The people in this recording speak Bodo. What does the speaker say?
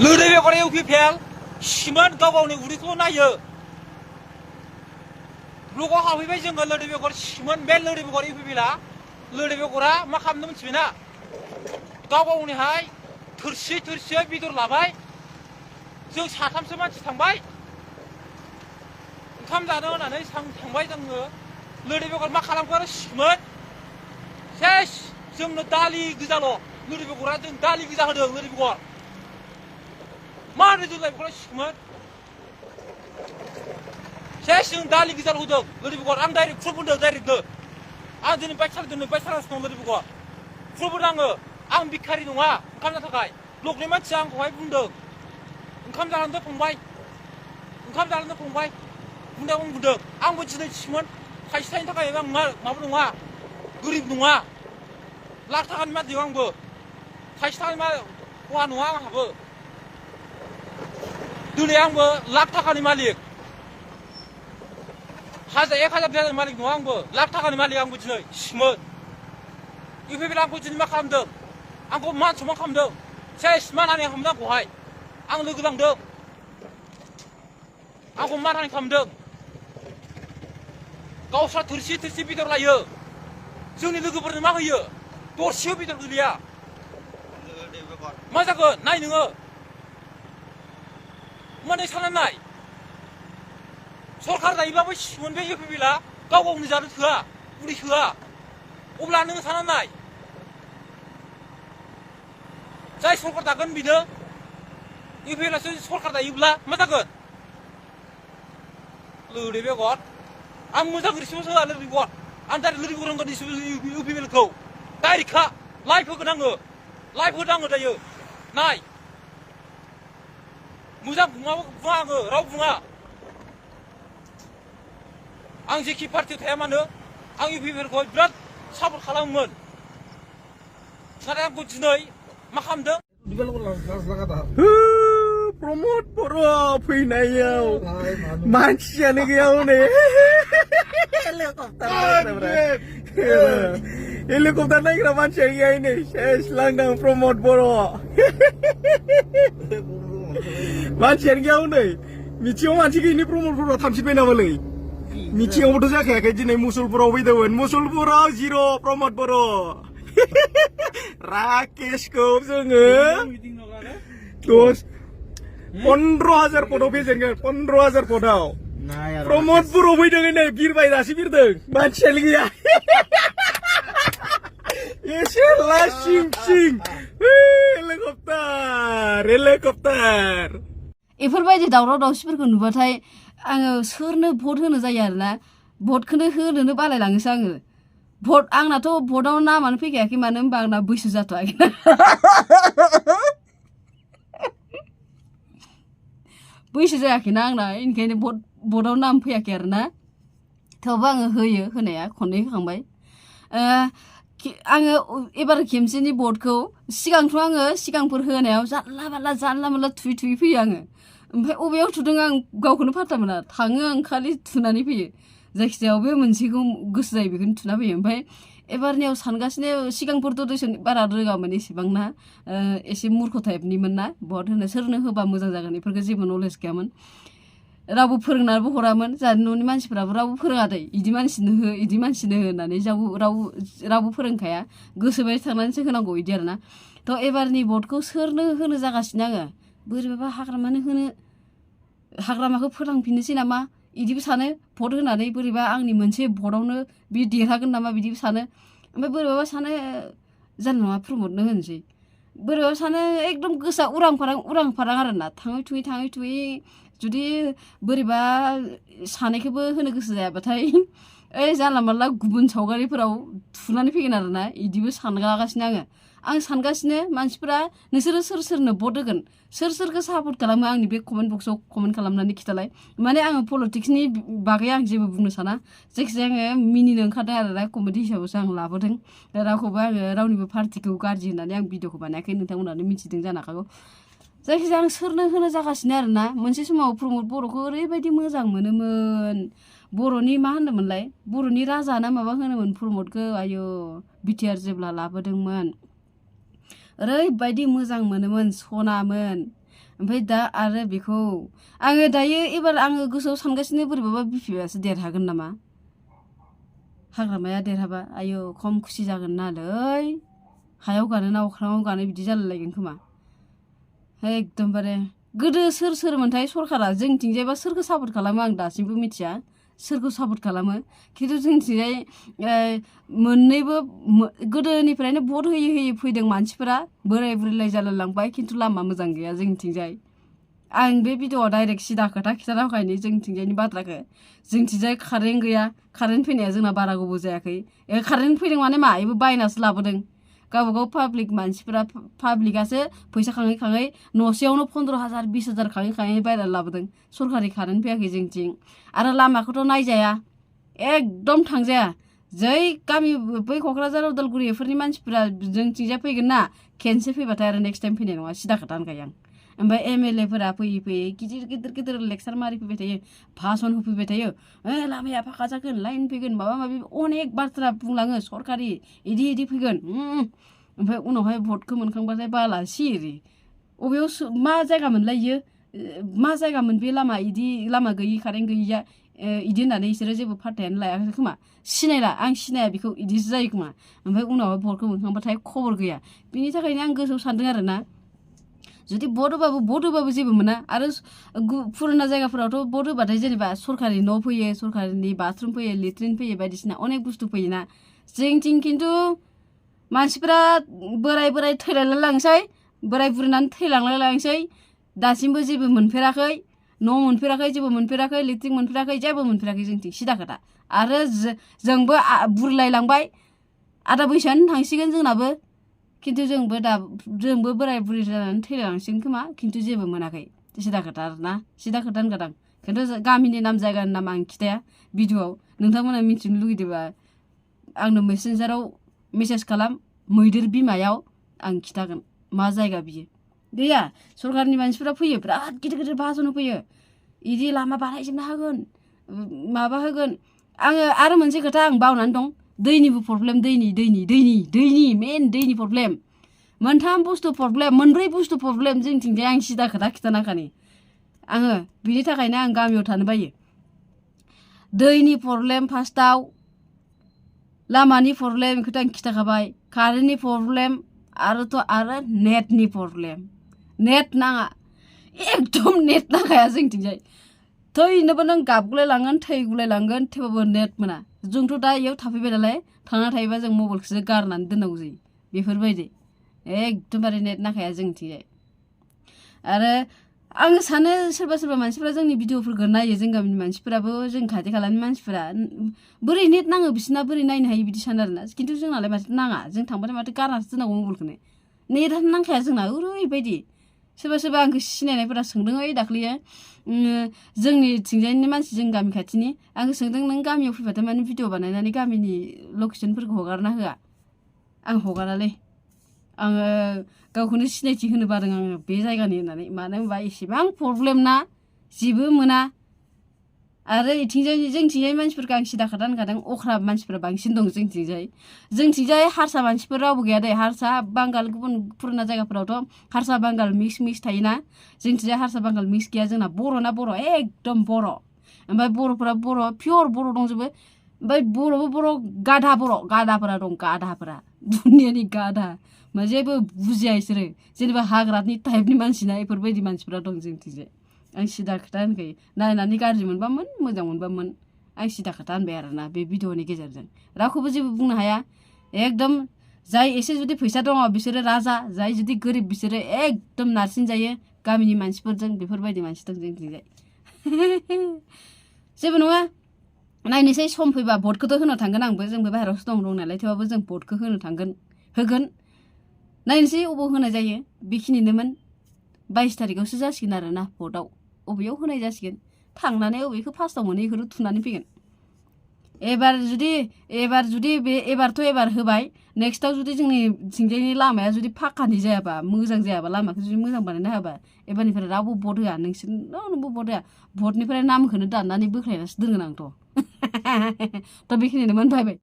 लोदे बेगरा UppL सिमोन गाव गावनि उदैखौल' नायो ब्लगाव हाबहैबाय जोङो लोदे बेगर सिमोन बे लोदे बेगर UppLआ लोदे बेगरा मा खालामनो मिथिबायना गाव गावनिहाय थोरसियै बेदर लाबाय जों साथामसो मानसि थांबाय ओंखाम जानो होननानै थांबाय जोङो लोदे बेगर मा खालामखो आरो सिमोन सेस जोंनो दालि गोजाल' लोदे बेगरा जों दालि गोजा होदों लोदे बेगर मा होनो जोंलाय बेखौलाय सिमोन सेस जों दालि गोजाल' होदों लोदे बेगर आं डाइरेक्ट प्रुफ होदों डाइरेक्टनो आं दिनै बाइक सालायदों बाइक सालायगासिनो दं लोदे बेगर प्रुफ होदों आं भिखारि नङा ओंखाम जानो थाखाय ब्लकनि मानसिया आंखौहाय बुंदों ओंखाम जानानै फंबाय बुंदों आंबो दिनै सिमोन थाइसे थाइनि थाखाय आं माबा नङा गोरिब नङा लाख थाखानि मालिक आंबो थाइसे थाखानि खहा नङा आंहाबो दिनै आंबो लाख थाखानि मालिक 1000 मालिक नङा आंबो लाख थाखानि मालिक आंबो दिनै सिमोन UppL आंखौ दिनै मा खालामदों आंखौ मान सनमान खालामदों सेस मानहानि खालामदों आंखौहाय आं लोगो लांदों आंखौ मानहानि खालामदों गावस्रा थोरसि बेदर लायो जोंनि लोगोफोरनो मा होयो दरसेबो बेदर गैलिया मा जागोन नाय नोङो माने सानना नाय सरकार दायोबाबो सिमोन बे UppLआ गाव गावनि जानो थोआ उदै थोआ अब्ला नोङो सानना नाय जाय सरकार दागोन बेनो UppLआसो सरकार दायोब्ला मा जागोन लोदे बेगर आं मोजां रिसपन्स होआ लोदे बेगर आं डाइरेक्ट लोदे बेगर होनगोन UppLखौ डाइरेक्टखा लाइभ होगोन आङो दायो नाय मोजां बुङा आङो रावबो बुङा आं जेखि पार्टियाव थाया मानो आं UppLखौ बिराद सापर्ट खालामोमोन नाथाय आंखौ दिनै मा खालामदों प्रमोद बर' फैनायाव मानसियानो गैया हनै हेलिकप्टार नायग्रा मानसिया गैया नै सेस लांदां प्रमोद बर' मानसियानो गैया हनै मिथियाव मानसि गैयिनि प्रमोद बर' थांफिनबाय नामालै मिथियावबोथ' जाखायाखै दिनै मुसलपुराव फैदोंमोन मुसलपुराव जिर' प्रमोद बर' राकेशखौ जोङो 15,000 फटआव फेजेनगोन 15,000 फटआव प्रमोद बर' फैदों नै बिरबाय दासो बिरदों मानसियानो गैया एसे लासिं हेलिकप्टार बेफोरबायदि दावराव दावसिफोरखौ नुबाथाय आङो सोरनो भट होनो जायो आरोना भटखौनो होनोनो बालायलाङोसो आङो भट आंनाथ' भटआव नामानो फैखायाखै मानो होनबा आंना बैसो जाथ'वाखै बैसो जायाखैना आंना ओंखायनो भटआव नाम फैयाखै आरोना थेवबो आङो होयो होनाया खननै होखांबाय आङो एबार खेमसेनि भटखौ सिगांथ' आङो सिगांफोर होनायाव जानला मोनला थुयै फैयो आङो ओमफ्राय अबेयाव थुदों आं गावखौनो फात्ता मोना थाङो आं खालि थुनानै फैयो जायखिजाया बे मोनसेखौ गोसो जायो बेखौनो थुना फैयो ओमफ्राय एबारनियाव सानगासिनो सिगांफोरथ' बारा रोङामोन एसेबां ना एसे मूर्ख टाइपनिमोन ना भट होनो सोरनो होबा मोजां जागोन बेफोरखौ जेबो नलेज गैयामोन रावबो फोरोंनानैबो हरामोन जोंहानि न'नि मानसिफोराबो रावबो फोरोङा दै इदि मानसिनो हो होननानै रावबो फोरोंखाया गोसोबायदि थांनानैसो होनांगौ इदि आरोना थ' एबारनि भटखौ सोरनो होनो जागासिनो आङो बोरैबाबा हाग्रामाखौ फोथांफिननोसै नामा इदिबो सानो भट होनानै बोरैबा आंनि मोनसे भटआवनो बि देरहागोन नामा बिदिबो सानो ओमफ्राय बोरैबाबा सानो जानो नङा प्रमोदनो होनोसै बोरैबाबा सानो एकदम गोसा उरां फारां आरोना थाङै थुयै जुदि बोरैबा सानैखौबो होनो गोसो जायाबाथाय ओइ जानला मानला गुबुन सावगारिफोराव थुनानै फैगोन आरोना इदिबो सानगासिनो आं सानगासिनो मानसिफोरा नोंसोरो सोरनो भट होगोन सोरखौ सापर्ट खालामो आंनि बे कमेन्ट बक्सआव कमेन्ट खालामनानै खिथालाय माने आङो पलिटिक्सनि बागै आं जेबो बुंनो साना जायखिजाया आङो मिनिनो ओंखारदों आरोना कमेडि हिसाबैसो आं लाबोदों रावखौबो आङो रावनिबो पार्टिखौ गाज्रि होननानै आं भिडिअखौ बानायाखै नोंथांमोनानो मिथिदों जानो हागौ जायखिजाया आं सोरनो होनो जागासिनो आरोना मोनसे समाव प्रमोद बर'खौ ओरैबायदि मोजां मोनोमोन बर'नि मा होनदोंमोनलाय बर'नि राजा ना माबा होनोमोन प्रमोदखौ आयौ बिटिआर जेब्ला लाबोदोंमोन ओरैबायदि मोजां मोनोमोन सनामोन ओमफ्राय दा आरो बेखौ आङो दायो एबार आङो गोसोआव सानगासिनो बोरैबाबा बिफायासो देरहागोन नामा हाग्रामाया देरहाबा आयौ खम खुसि जागोन नालै हायाव गानो ना अख्राङाव गानो बिदि जालायलायगोन खोमा एकदमबारे गोदो सोरमोनथाय सरकारा जोंथिंजायबा सोरखौ सापर्ट खालामो आं दासिमबो मिथिया सोरखौ सापर्ट खालामो खिन्थु जोंथिंजाय मोननैबो गोदोनिफ्रायनो भट होयै फैदों मानसिफोरा बोराय बुरैलाय जालायलांबाय खिन्थु लामा मोजां गैया जोंथिंजाय आं बे भिडिअ'आव डाइरेक्ट सिदा खोथा खिन्थाना होखायनो जोंथिंजायनि बाथ्राखौ जोंथिंजाय कारेन्ट गैया कारेन्ट फैनाया जोंना बारा गोबाव जायाखै कारेन्ट फैदों माने मा बेबो बायनासो लाबोदों गावबागाव पाब्लिक मानसिफोरा पाब्लिकआसो फैसा खाङै न'सेयावनो 15,000 20,000 खाङै बायनानै लाबोदों सरकारि कारेन्ट फैयाखै जोंथिं आरो लामाखौथ' नायजाया एकदम थांजाया जै गामि बै क'क्राझार उदालगुरि बेफोरनि मानसिफोरा जोंथिंजाय फैगोन ना खेनसे फैबाथाय आरो नेक्स्ट टाइम फैनाय नङा सिदा खोथा होनखायो आं ओमफ्राय MLA फोरा फैयै गिदिर लेक्सार मारि फैबाय थायो भाषण होफैबाय थायो लामाया फाखा जागोन लाइन फैगोन माबा माबि अनेक बाथ्रा बुंलाङो सरकारि इदि फैगोन ओमफ्राय उनावहाय भटखौ मोनखांबाथाय बाला सिरि अबेयाव मा जायगा मोनलायो मा जायगामोन बे लामा इदि लामा गैयि कारेन्ट गैयिया इदि होननानै बिसोरो जेबो फाट्टायानो लायाखै खोमा सिनायला आं सिनाया बेखौ इदिसो जायो खोमा ओमफ्राय उनावहाय भटखौ मोनखांबाथाय खबर गैया बिनि थाखायनो आं गोसोआव सानदों आरो ना जुदि भट होबाबो जेबो मोना आरो पुराना जायगाफोरावथ' भट होबाथाय जेनेबा सरकारि न' फैयो सरकारिनि बाथरुम फैयो लेट्रिन फैयो बायदिसिना अनेक बुस्थु फैयोना जोंथिं खिन्थु मानसिफोरा बोराय थैलायलाय लांसै बोराय बुरिनानै थैलांलाय लांसै दासिमबो जेबो मोनफेराखै न' मोनफेराखै जेबो मोनफेराखै लेट्रिन मोनफेराखै जेबो मोनफेराखै जोंथिं सिदा खोथा आरो जोंबो बुरलायलांबाय आदा बैसोआनो थांसिगोन जोंनाबो खिन्थु जोंबो बोराय बुरि जानानै थैलांसिगोन खोमा खिन्थु जेबो मोनाखै सिदा खोथा आरोना सिदा खोथा होनगोन खिन्थु गामिनि नाम जायगानि नाम आं खिथाया भिडिअ'आव नोंथांमोना मिथिनो लुगैदोंबा आंनो मेसेन्जाराव मेसेज खालाम मैदेर बिमायाव आं खिथागोन मा जायगा बियो गैया सरकारनि मानसिफोरा फैयो बिराद गिदिर भाषण फैयो इदि लामा बानायजोबनो हागोन माबा होगोन आङो आरो मोनसे खोथा आं बावनानै दं दैनिबो प्रब्लेम दैनि मेन दैनि प्रब्लेम मोनथाम बुस्थु प्रब्लेम मोनब्रै बुस्थु प्रब्लेम जोंथिंजाय आं सिदा खोथा खिथानाखानि आङो बिनि थाखायनो आं गामियाव थानो बायो दैनि प्रब्लेम फार्स्टआव लामानि प्रब्लेम बेखौथ' आं खिथाखाबाय कारेन्टनि प्रब्लेम आरो नेटनि प्रब्लेम नेट नाङा एकदम नेट नांखाया जोंथिंजाय थैनोबो नों गाबगुलायलांगोन थैगुलायलांगोन थेवबाबो नेट मोना जोंथ' दा इयाव थाफैबाय नालाय थांना थायोबा जों मबाइलखौसो गारनानै दोननांगौ जायो बेफोरबायदि एकदमबारे नेट नांखाया जोंथिंजाय आरो आङो सानो सोरबा मानसिफोरा जोंनि भिडिअफोरखौ नायो जों गामिनि मानसिफोराबो जों खाथि खालानि मानसिफोरा बोरै नेट नाङो बिसिना बोरै नायनो हायो बिदि सानो आरोना खिन्थु जोंनालाय माथो नाङा जों थांबाथाय माथो गारनासो दोननांगौ मबाइलखौनो नेटआनो नांखाया जोंना ओरैबायदि सोरबा आंखौ सिनायनायफोरा सोंदों ओइ दाख्लैयो जोंनि थिंजायनि मानसि जों गामि खाथिनि आंखौ सोंदों नों गामियाव फैबाथाय माने भिडिअ बानायनानै गामिनि लकेसनफोरखौ हगारना होआ आं हगारालै आङो गावखौनो सिनायथि होनो बादों आङो बे जायगानि होननानै मानो होनबा एसेबां प्रब्लेम ना जेबो मोना आरो जोंथिंजाय मानसिफोरखौ आं सिदा खोथा होनखादों अख्रा मानसिफोरा बांसिन दं जोंथिंजाय हारसा मानसिफोर रावबो गैया दे हारसा बांगाल गुबुन पुराना जायगाफोरावथ' हारसा बांगाल मिक्स थायोना जोंथिंजाय हारसा बांगाल मिक्स गैया जोंना बर'ना बर' एकदम बर' ओमफ्राय बर'फोरा बर' पियर बर' दंजोबो ओमफ्राय बर' गादाफोरा दं गादाफोरा दुनियानि गादा जेबो बुजिया इसोरो जेनेबा हाग्रानि टाइपनि मानसिना बेफोरबायदि मानसिफोरा दं जोंथिंजाय आं सिदा खोथा होनखायो नायनानै गाज्रि मोनबामोन मोजां मोनबामोन आं सिदा खोथा होनबाय आरोना बे भिडिअनि गेजेरजों रावखौबो जेबो बुंनो हाया एकदम जाय एसे जुदि फैसा दङ बिसोरो राजा जाय जुदि गोरिब बिसोरो एकदम नारसिन जायो गामिनि मानसिफोरजों बेफोरबायदि मानसि दं जोंथिंजाय जेबो नङा नायनोसै सम फैबा भटखौथ' होनो थांगोन आंबो जोंबो बाहेरायावसो दं नालाय थेवबाबो जों भटखौ होगोन नायनोसै अबाव होनाय जायो बेखिनिनोमोन 22 तारिखआवसो जासिगोन आरोना भटआव अबेयाव होनाय जासिगोन थांनानै अबेखौ फार्स्टआव मोनो बेखौनो थुनानै फैगोन एबार होबाय नेक्स्टआव जुदि जोंनि थिंजायनि लामाया जुदि फाक्कानि जायाबा मोजां जायाबा लामाखौ जुदि मोजां बानायना होबा एबारनिफ्राय रावबो भट होआ नोंसोरनावबो भट होआ भटनिफ्राय नामखौनो दाननानै बोख्लायनासो दोनगोन आंथ' दा बेखिनिनोमोन बाय